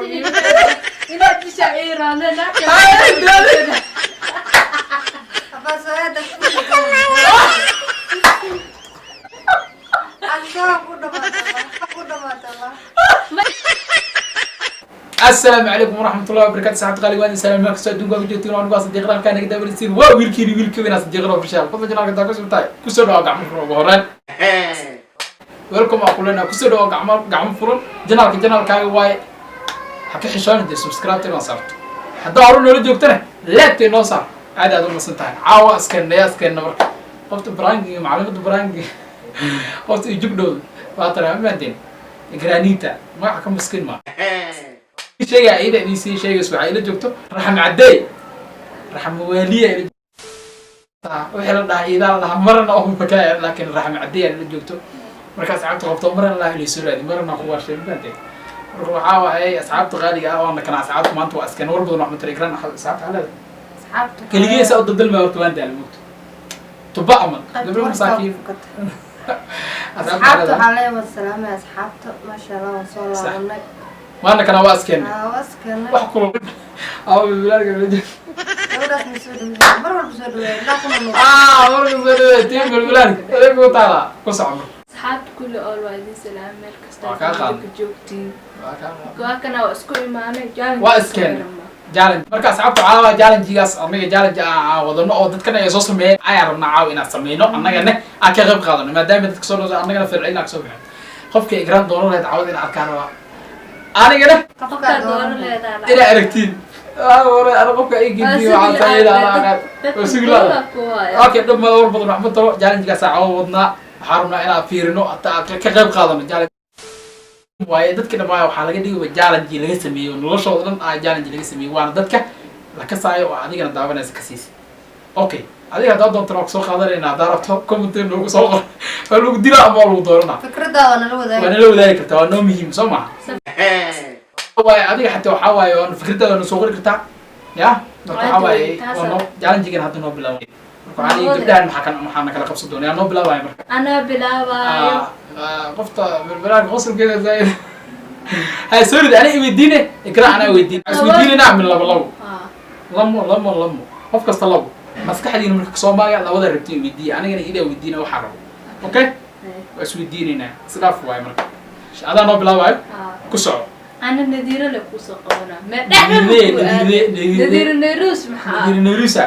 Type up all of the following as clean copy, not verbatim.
Inaad disha iiraane. Ay, dale. Abaa soo aada ku dhamaata, ku dhamaata. Asalaamu calaykum waraxmatullahi wabarakatu. Saxabta qaaliga, waan salaam meel kastoo adduunka ku joogtiin. Waan ugaa Sadiiqda halkaa naga daawanaysiin. Waa wiilkiini, wiilkii weynaa, Sadiiqda Official. Fadlan channelka taa kusoo tahay, kusoo dhawaad gacmo furan. Ugu horreyn welcome aa kulena, kusoo dhawaad gacmo furan. Channelka channelkaaga waaye, ha ka xishooni dee subscribe inoo saarto. Haddaa hore noola joogtana, like inoo saar. Aad aad u masan tahay. Caawa iskeenna, yaa iskeenna? Marka qofta brangiga, macluumada brangiga, qofta ijugdhowda waa tara maanteen Granita, magaca ka maskiin ma sheegaya. Iyada idin sii sheegayso, waxaa ila joogto Raxma Cadey, Raxma Waaliya ila wixii la dhahaa, iidaa la dhahaa marana oo fakaya, laakiin Raxma Cadey aa ila joogto. Marka asxaabta qabto marana laa ilayso raadi, marana ku waashay mafahanteen. Marka waxaa waaye, asxaabta qaaliga ah, waana kana asxaabta. Maanta waa iskeen war badan wax matala Ikran. Asxaabta xaleeda Asxaabta. Keligeesa u daldalmaya. Horta waan daala moogto tuba amal gabdho masaakiin. Asxaabta. Asxaabta. Xaleeda. Waxaa leeyahay wad salaamay asxaabta, maasha Allah, waan soo laabanay. Waana kana, waa iskeen. Aa, waa iskeenay. Wax kulul aw bilaalka. Gabadhaas ma soo dhaweeyay, mar walba soo dhaweeyay ilaa kuna noqon. Ah, marka soo dhaweey tiim bilbilaalka adeeg ku taala ku socono. Asxaabta kulli ool, waa idin salaam meel kasta Waa kaa qaadan. ka joogtiin. Waa kaa. Waa kana, waa isku imaanay challenge. Waa iskeen challenge. Marka asxaabta, waxaa challenge-gaas anaga challenge aan wadano oo dadkan ay soo sameeyeen ayaan rabnaa caaw inaan sameyno, annagana aan ka qayb qaadano, maadaama dadka soo dhawso annagana falcelin aan kasoo bixin. Qofka Igraan dooran lahayd caawada inaan arkaan rabaa anigana. Qofkaa dooran leedahay. Inaa aragtiin ana qofka ay gediyo waxaa sameeyay ana aqaan oo sugi laada. Okay, dhab ma war badan wax ma talo. Challenge-gaas caawa wadnaa, waxaan rabnaa inaan fiirino, hataa aan ka qayb qaadano. Challenge waaye dadka dhammaa waxaa laga dhigay challenge laga sameeyo, noloshooda dhan aa challenge laga sameeyey, waana dadka la kasaayo oo adigana daawanaysa ka siisa. Okay, adiga haddaa doontana waa kusoo qaadanayna. Haddaa rabto, comment noogu soo qor. Waa lagu dilaa ama waa lagu dooranaa? Fikradaada waa nala wadaagi. Waa nala wadaagi kartaa, waa noo muhiim, soo maha? Waaye adiga xataa waxaa waaye waa fikradaada waa noo soo qori kartaa ya. Marka waxaa waaye waa noo challengegan hadda noo bilaabay. Marka waxaa leeyahay gabdhahan maxaa kan maxaana kala qabsan doona? Yaa noo bilaabaya marka? Anaa bilaabaayo. Qofta bilbilaarka qosolkeeda zaaid hay soo rid. Ana iweydiine Ikra, anaa weydiin, isweydiinayna min labo labo. Lamo lamo lamo, qof kasta labo. Maskaxdiina marka kasoo maaga labada rabtiin weydiiya, anigana idaa weydiina waxaa rabo. Okay, waa isweydiinaynaa, isdhaaf waaye. Marka adaa noo bilaabaayo, ku soco. Ana Nadiiro le kusoo qabanaa. Nadiire, Nadiire, Nadiire. Nadiiro Nairus maxaa? Nadiire Nairusa.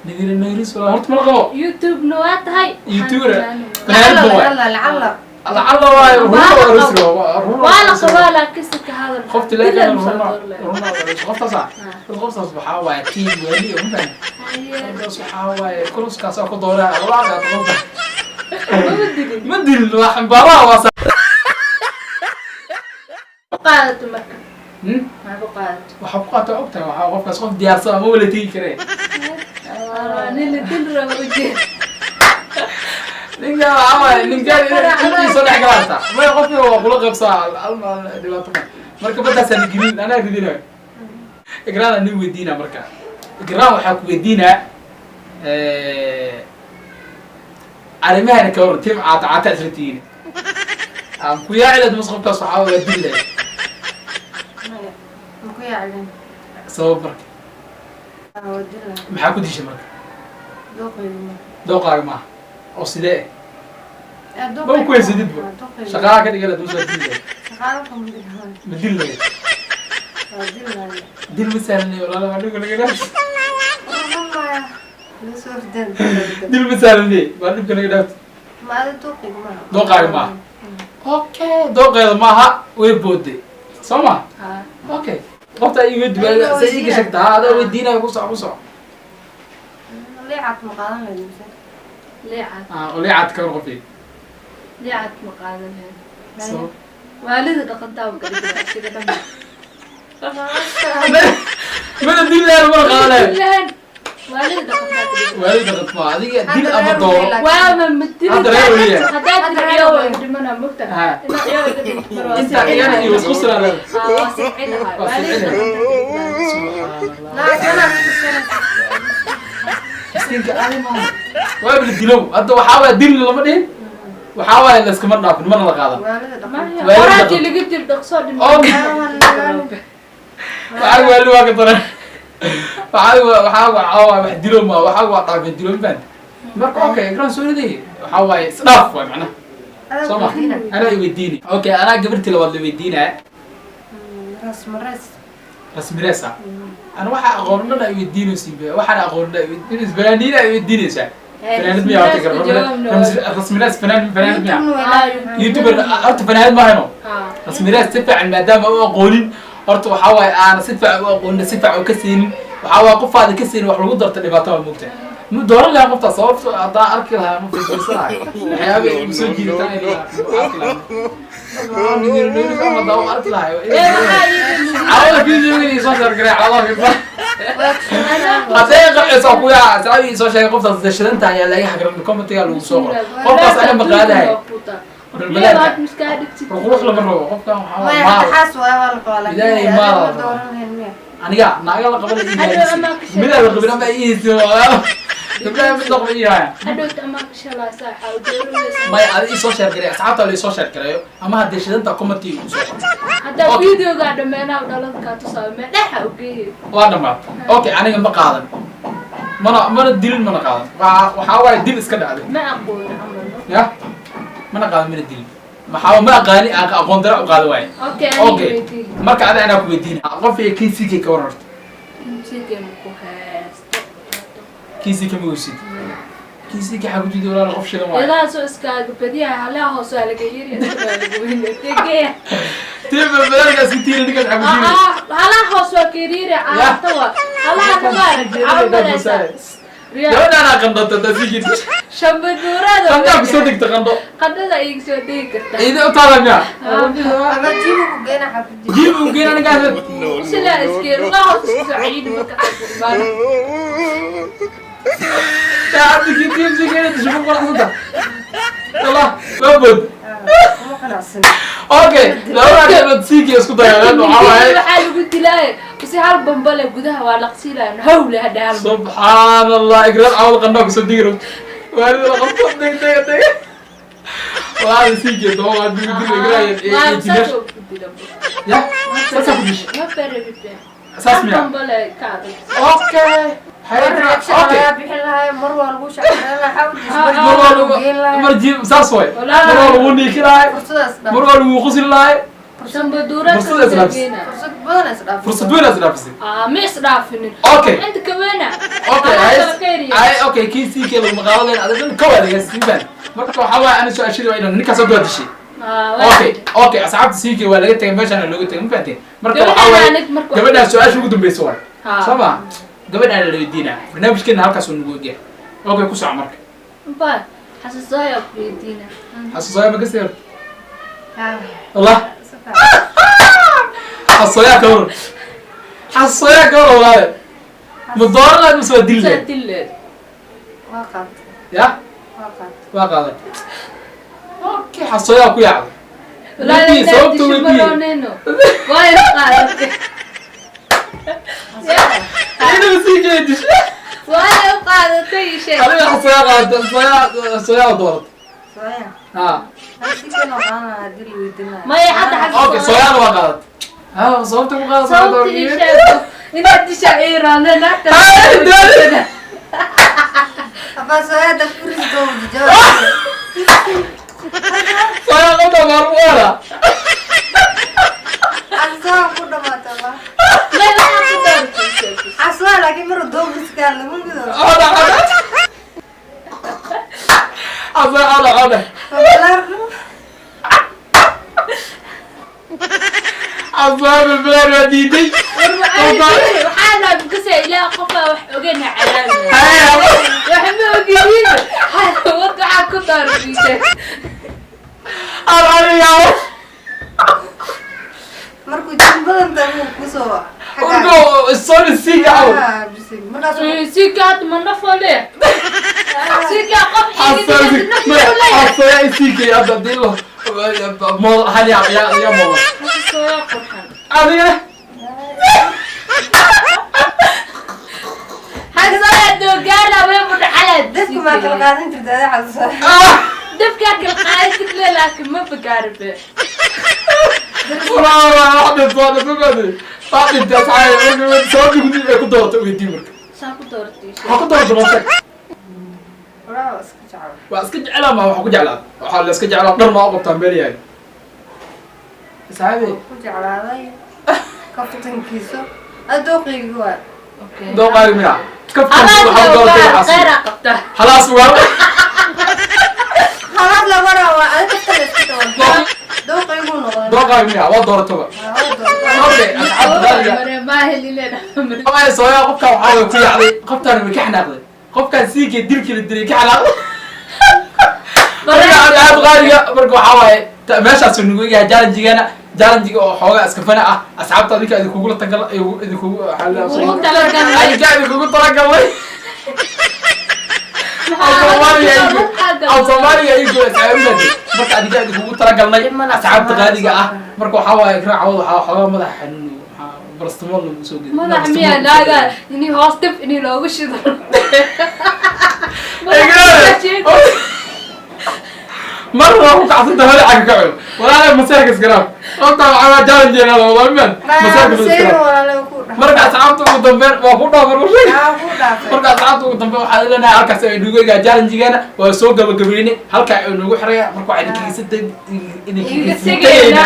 Nadiire Nairus wala horta mala qabo. YouTube-na waa tahay. YouTuber. Lacala. Fanaanad waay. Lacala, lacala. Lacala waaye. Waa la runa qabo. Waa la qabaa, laakiin si ka hadal. Qofti Dila laakiin musa runa door leh. runa qoftaas ah, qoftaas waxaa waaye team wali oo ma qoftaas waxaa waaye kuluskaas oo ku dooraa walaa qofta. Mama dilin. Ma dilin, waa xambaaraha waa Ku qaadato marka. Hmm? Maxaa ku qaadato? Waxaa ku qaata ogtahay, waxaa qofkaas qof diyaarsan ama wala tegi karee. Nin la dil rabo ujeed. Ninka waxaa waaye ninka intii soo dhex galaarta may qofki waa kula qabsaa alma dhibaato ma. Marka baddaasaan gelin, anaa ridinayo. Igraan nin weydiinaa. Marka Igraan waxaa ku weydiinaa arrimahana ka waran team caata caata isla tihiin aan ku yaacileed mas qofkaas waxaa waa dili lahayd? Maya, ma ku yaaclin. Sabab marka? Waa dila. Maxaa ku dishay marka? Dooqaygu ma. Dooqaaga maaha oo sidee? Eh, Ma ku haysadidba. Ah, dooqaygu. Shaqaalaha ka dhigan lahayd, mas waa dili lahayd? Shaqaalo kama dhigan. Ma dili lahayd? Waa dilaya. Dil ma sahlanay walaala, waa dhibka naga dhaaf. Maya, la soo ordeen. Dil ma sahlanay, waa dhibka naga dhaafta. Ma ada dooqaygu maaha. Dooqaaga maaha. Okay, dooqeeda maaha, way booday, soo ma? Okay, qofta ii weydi sa ii gashagta ha adaa weydiinayo. Ku soco, ku soco. Liicad ma qaadan lahayd mise? Leecad. Ah, oleecad ka war qofii. Leecad ma qaadan lahayd. So Waalida dhaqantaa ka dhigay isiga dhan. Mana dil lahayn, mana qaadanayo. Lahayn waalida dhaqantaa ka dhigay. Waalida dhaqan ma adiga dil Hadda ama reer dooro. weyn. Waama ma dili. Hadda reer weyn. Haddaad Hadda tiri reer ciyow weyn. way dhimanaa mogta. Ha. Ina ciyow iga dhigto mar waa Inta iyana iyo wasqusra leedahay. Ah, waa sibcinahay. Waa waalida sibcinahay. dhaqantaa ka dhigay. Subxaan Naa kana. Miskiinka aadi maaha, waa la dilow. Hadda waxaa waaya dilna lama dhihin, waxaa waaya layskama dhaafin, mana la qaadan. Waalida dhaqan. Maya Waalida qoraantii dhaqan. laga dil dhaqsoo dhimo. Okay. Waxaa waali waa ka daran. Waxaa waxaa wax dilo ma waxaa waa dhaafeen dilo ma marka. Okay, Ikraan soo riday, waxaa waaye isdhaaf waay macnaha. Adaa soo ma weydiina. Anaa i weydiini. Okay, anaa gabartii labaad la weydiinaya. Rasmarees. Rasmireesa ana waxaa aqoon dhan ay weydiinaysiin, waxaan aqoon dhan ay weydiinaysa, fanaaniin ay weydiinaysaa. Fanaanid miyaa horta gar Rasmirees? Fanaanid miyaa? YouTuber horta fanaanid ma hayno. Rasmirees si fiican maadaama u aqoonin, horta waxaa waaye aana si fiican u aqoonin, si fiican u ka siinin, waxaa waaye qofaada ka siinin wax lagu darta dhibaato waa moogtahay. Ma dooran lahaa qoftaas, sababto haddaan arki lahaa ma fiirsanayo waxyaaba igu soo jiidataan ay arki lahaa haddaan u arki lahaa. Cawada video soo sheergaray, cawada fiirsan hadday qanciso kuya saxaabi soo sheegay qoftaas dashadan tahay ayaa laga hagran, commentiga lagu soo qoro qoftaas ana maqaadahay. Qurux lama rabo qofkan, waxaa Maya, maal. xaas waay, waa la qabaa, laakiin Ilaahay adiga maal ma la rabaa. dooran lahayn miya? Aniga naaga la qaban midaa la qabin ama iisi gabdhaha mid la qaban yahay. Maya, adi isoo sheergaray, asxaabta la isoo sheergareeyo ama haddii shidanta commentiga igu soo qoro. Haddaa Okay. videogaa dhameenaa dhaladkaa tusaa meedhexa ugeeye. Waa dhamaatay. Okay, aniga ma qaadan, mana dilin, mana qaadan. Waxaa waaye dil iska dhacday. Ma aqoon camal. Ya, mana qaadan, mana dilin, maxaa ma aqaani, aqoon dara u qaadan waaye. Okay. Okay, marka adi anaa ku weydiina qof iyo KCK ka waran horta. Ku haysto. KCK ma weysid? KCK xaa ku jida walaal? Qof shidan waaye. Ilahaasoo iskaaga badiyaha halaha hoose waa laga yiri, waa laga weyne tegeya. Tiiba badanka iska tiiri ninkaas xaa ku jida. Halaha hoose waa ka yiri, caata waa halaha kamaarag camaleysa. Gabadhaanaa qandhata hadaa sii jirta. Shambaduurada. Qandhaa kusoo degta, qandho. Qandhada iga soo degi kartaa. Ciidi u taala miya? Ama jiibu ku geena xabdi. Jiib uu geena ninkaas. Silaa iskeen lugaha hoose isku soo ciidi marka aad ku imaano. Yaa cabdi kii tiim sii geena disho ku qanacsanta wallah waa bod. Kuma qanacsan. Okay, labada gabdhood siikii isku dagaaleen waxaa waaye. Waxaa lagu dilaaye base hal bambale gudaha waa laqsiilaya hawle hadha hal. Subxaan Allah, Ikraad cawad qandhaa kusoo degi rabto, waalida la qabto, deg deg deg walaal siikii daba waa digi digi Ikraad iyo jigash. Ya saasaa ku dishay. Ma farabite. Saas miya? Bambale ka adag. Okay. Mar reaction Okay. lagaa bixin lahaa, mar waa lagu shaqeyn lahaa, xawdis. Mar waa lagu geen lahaa. Mar jiib saas way. Walaal. Mar waa lagu niiki lahay. Fursadaas dhan. Mar waa lagu qusli lahay. Shambaduurada. Fursad isdhaafis. Fursad badan is dhaaf. Fursad weyn aad isdhaafisay. Ma isdhaafinin. Okay. Inta kaweena. Okay, ay okay, kii sii kee lagu maqaaladeen adag dhan ka waadaga siiban. Marka waxaa waaye ana su-aashadii waa inaan ninkaas soo dishay. Okay, asxaabta sii kee waa laga tagay, meeshaan looga tagay, ma fahanteen? Marka waxaa waaye gabadhaan su-aasha ugu dambeysa waay. Soo ma gabadhaan la weydiinaa, barnaamijkeena halkaas uu nagu egyahay. Okay, ku soco marka. Ba xasuusaya ku weydiina. Xasuusaya ma kasii horta? Wallah xasuusayaa ka waran, xasuusayaa ka waran walaale, ma dooran lahayd mise waa dili Soo lahayd? dileed. Waa qaatay. Ya. Waa qaatay. Waa qaaday. Okay, xasuusayaa ku yaacday. Walaal. Weydii, sababta weydii. Marooneno waa qaadatay. Inaga sii jeedish. Waa qaadatay sheeg. Adiga xasuusayaa qaadatay, xasuusayaa dooratay. Sooya. Ha. Si kan oo qaadan lahaa haddii la weydiin lahaa. Maya, hadda xasuuso. Okay, sooyaana waa qaadatay. Ha, sababta ku qaadatay? Sababta ii sheego inaad disha iiraane naagta. Ay, dad. Abaa sooya hadda furisto jawaab. Sooyaa qofta maarmuwaana. Xasuusaha ku dhamaata ba. Maya, waxaa ku dooratay sheeg. Xasuusaha laakiin mar doogiska lama gudo. Oda oda xasuusayaa, oda oda. Fabalaar. Xasuusayaa bilbilaar waa diiday. War waxaa naabkasa ilaah qofaa wax ogeyn ha cadaabin. Wax ma ogidin wad, waxaa ku dooratay ii sheeg. Araniyaa. Markuu jin badan tahay wuu kusoo Urgo sorry siga aw. Markaas Sika hadda ma nafole sika qof. Xasuusayaa isiikay hadda dilo mood hal yaa yaa yaa mood. Xasuusayaa qurxan. Adiga. Xasuusayaa doogaala way mudhacala. Dadku maa kala qaadan jirta ada xasuusaha? Dabkaa kala qaadan jirle, laakiin ma fagaarabe. Walaa wax dhinto, waa dhinto, waa dhintay asxaabi. Sababta ay ku dooratay weydii marka. Saa ku dooratay? Waxaa ku dooratay, noo sheeg. Walaa waa iska jecel. Waa iska jeclaa, ma waxaa ku jeclaa, waxaa la iska jeclaa, dhar maa u qabtaa meel yahay asxaabi. Ku jeclaaday kaftankiisa, adooqayga waa. Dooqaagi miya? Kaftan waxaa ku dooratay waxaas. Khayraa qabta. Halaas waa. Halaad labana waa adiga, kaftan iska doon, dooqaygu noqday. Dooqaagi miya? Waa doorataba. Waa doortay. Okay, asxaabta qaaliga. Ay sooyaa, qofkaan waxaa way ku yaacday, qoftaan way ka xanaaqday, qofkaan siikee dilkii la dilay ka xanaaqday. Marka asxaabta qaaliga, marka waxaa waaye meeshaasuu nagu yahay challenge-geena, challenge-ga oo xoogaa iska fana ah. Asxaabta, adinka idinkugula tagal, idinkugu Ugu talagalnay. Adinka idinkugu talagalnay. Af Soomaaliga igu asxaabta. Marka adinka idinkugu talagalnay, asxaabta qaaliga ah. Marka waxaa waaye raacawad, waxaa xoogaa madaxa xanuun, waxaa paracetamol lagu soo geeyay. Madax miyaa naaga ini hoos dib ini loogu shido? Marna waa ku kacsanta hore xagga ka cuno. Walaalahay, maseerka iskaraaf. Qofta waxaa challenge-eena la wadaa miyan maseerka Maseeri iskaraaf. Walaale ku dhaafay. Marka asxaabta ugu dambeyn waa ku dhaafar usheeg. Aa, ku dhaafay. Marka asxaabta ugu dambeyn waxaa leenahay halkaas ay nugu egaa challenge-geena, waa soo gabagabeynay, halkaa ay nugu xiraya. Marka waxaa Iga tegayna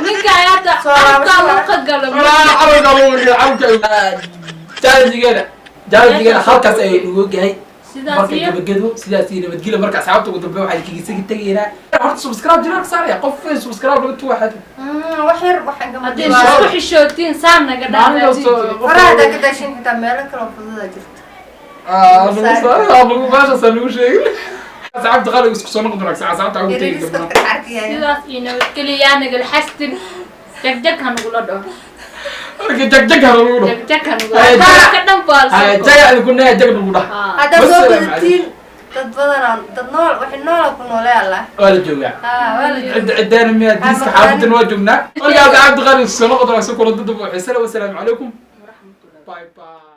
ninka ayaata Soo laabasho. afka luqa galo. Challenge-geena halkaas ay nugu egahay. Sidaas Marka iyo gabagado, sidaas iyo nabadgelyo. Marka asxaabta ugu dambeyn waxaa idinkaga tegaynaa, horta subscribe channel-ka saaraya qof subscribe laga tuwa. Wax yar waxaan gama. Haddii isku xishootiin saan naga Maalin kasto. dhaafaa. Faraha haddaa ka daashin, xitaa meelo kaloo fududaa jirta. Lagu meeshaas lagu sheegin. Asxaabta qaaliga, isku soo noqon wanaagsan. Asxaabta ugu tegi Yariiska doonaa. arkaya. Sidaas iyo nabadgelyo, yaa nagala xastin, jagjag ha nagula dhaho. Marka jagjag ha lagu dhaho. Jagjag ha nagula Ay, dhaho ka dhan baa. Haya, jaga idinku neeya, jag nagu dhaha. Haddaad soo Wassalaamu. badatiin dad badanaa, dad nool, waxay noola ku noolee Allah. Waa la joogaa. Haa, waa la joogaa. Cidda ciddeena miya diiska xaafadan waa joognaa. Marka asxaabta qaaliga, isku soo noqon wanaagsan, kulanti dambe oo xiise leh. Wasalaamu calaykum, bye bye.